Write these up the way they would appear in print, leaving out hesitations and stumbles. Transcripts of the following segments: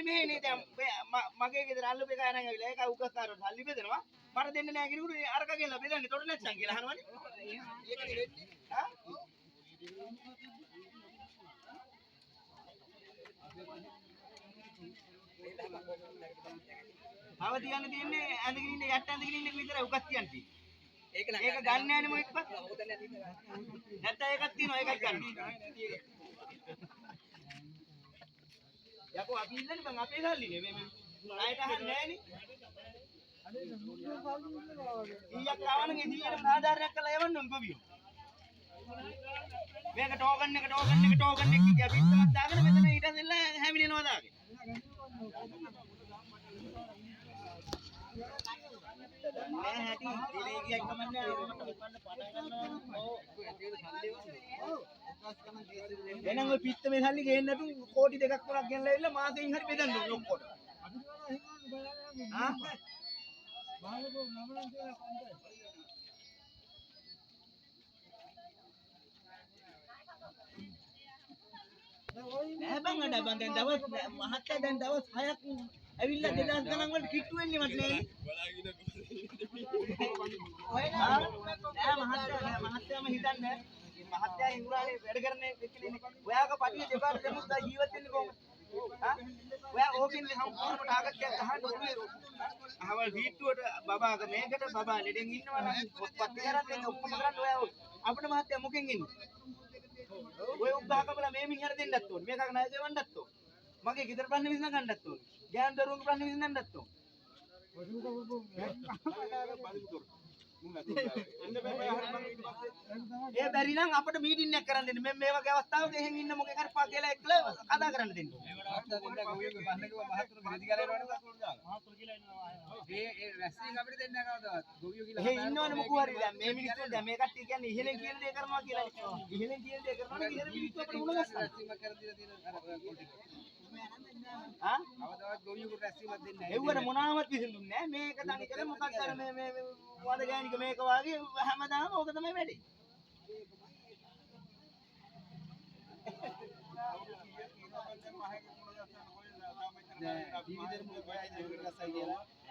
තියෙන්නේ මෙහෙ නේ. දැන් මගේ ගෙදර අල්ලපු එක අරන් ඇවිල්ලා ඒක උගක් කාරෝ සල්ලි බෙදනවා. මට දෙන්න නෑ කිරුණු අරක ගෙනලා බෙදන්නේ තොට නැත්නම් කියලා අහනවනේ. ඒකනේ වෙන්නේ. ආ තව තියන්න තියෙන්නේ ඇඳගෙන ඉන්න යට ඇඳගෙන ඉන්න එක විතරයි උගක් තියන්න තියෙන්නේ. ඒක ඒක ගන්න නෑනේ මොකෙක්වත්. නැත්තම් ඒකක් තියෙනවා ඒකත් ගන්න. යකෝ අපි ඉල්ලන්නේ බං අපේ සල්ලිනේ මේ ණයට අහන්නේ නෑනේ. 100ක් ආවනම් ඒ 100ටම සාධාරණයක් කරලා එවන්න ඕන ගොවියෝ. මේක ටෝකන් එක ටෝකන් එක ටෝකන් එක කිය පිටමත් දාගෙන මෙතන ඊට දෙන්න හැමිනෙනවා දාගෙන. නෑ හැටි දිලේ ගියක් කමන්නේ මට පටන් ගන්නවා. ඔව් එහෙනම් ඔය පිට මේ සල්ලි ගේන්න නැතු කෝටි 2ක් 3ක් ගෙනලා ඇවිල්ලා මාසෙන් හරි බෙදන්න ඕනේ ඔක්කොට. ආ නෑ බං අඩ බං දැන් දවස් මහත්තයා දැන් දවස් 6ක් ඇවිල්ලා 2000 ගණන් වලට කිට්ටු වෙන්නේ මට නෑ. නෑ මහත්තයා නෑ මහත්තයාම හිතන්නේ මහත්තයා ඉංග්‍රීසියෙන් වැඩ කරන එක්කෙනෙක් ඔයාගේ පටිය දෙපාර දෙමුත් ආ ජීවත් වෙන්නේ කොහොමද? ආ ඔයා ඕකෙන් සම්පූර්ණ ටාගට් එකක් ගහන්න ඕනේ. අහවල් සීට්ටුවට බබාක මේකට බබා ලෙඩෙන් ඉන්නවා නම් පොත්පත් කරන් දෙන්න ඔක්කොම කරන්න ඔයා අපිට මහත්තයා මොකෙන් ඉන්නේ? ඔය උග්ගහ කපලා මේ මිනිහට දෙන්නත් ඕනේ. මේකක් ණය ගෙවන්නත් ඕනේ. මගේ ගෙදර ප්‍රශ්න විසඳ ගන්නත් ඕනේ. ගෑනු දරුවන්ගේ ප්‍රශ්න විසඳන්නත් ඕනේ. ඒ බැරි නම් අපිට මීටින් එකක් කරන් දෙන්න. මේ මේ වගේ අවස්ථාවක එහෙන් ඉන්න මොකෙක් හරි පා කියලා එක්කලා කතා කරන්න දෙන්න. එහෙ ඉන්නවනේ මොකෝ හරි දැන් මේ මිනිස්සු දැන් මේ කට්ටිය කියන්නේ ඉහළෙන් කියන දේ කරනවා කියලා. ඉහළෙන් කියන දේ කරනවා නම් ඉහළ මිනිස්සු අපිට මුණ ගස්සනවා. ආ එව්වට මොනාවත් විසඳුන්නේ නෑ. මේක තනි කර මොකක්ද අර මේ මේ වද ගෑණික මේක වාගේ හැමදාම ඕක තමයි වැඩේ.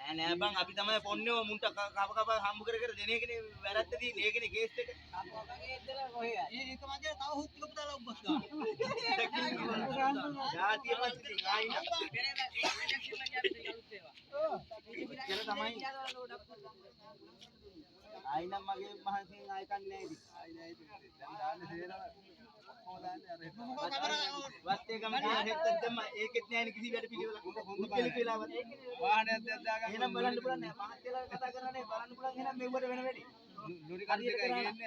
නෑ නෑ බං අපි තමයි පොන්නේ මුන්ට කප කප හම්බ කර කර දෙන එකනේ වැරද්ද තියෙන්නේ. ඒකනේ කේස් එක. ජාතිය පස්සේ ඉතින් ආයි නම් ඔච්චර තමයි. ආයි නම් මගේ මහන්සියෙන් ආයි කන්නේ නෑ ඉතින්. වත් එකම කියලා හෙත්තක් දැම්ම ඒකෙත් නෑනේ කිසි වැඩ පිළිවෙලක්. පුද්ගලික වෙලාවත්. එහෙනම් බලන්න පුළුවන් නෑ මහත්තයලා කතා කරලා නේ බලන්න පුළුවන් එහෙනම් මෙව්වට වෙන වැඩි. හරියට කරා නම්.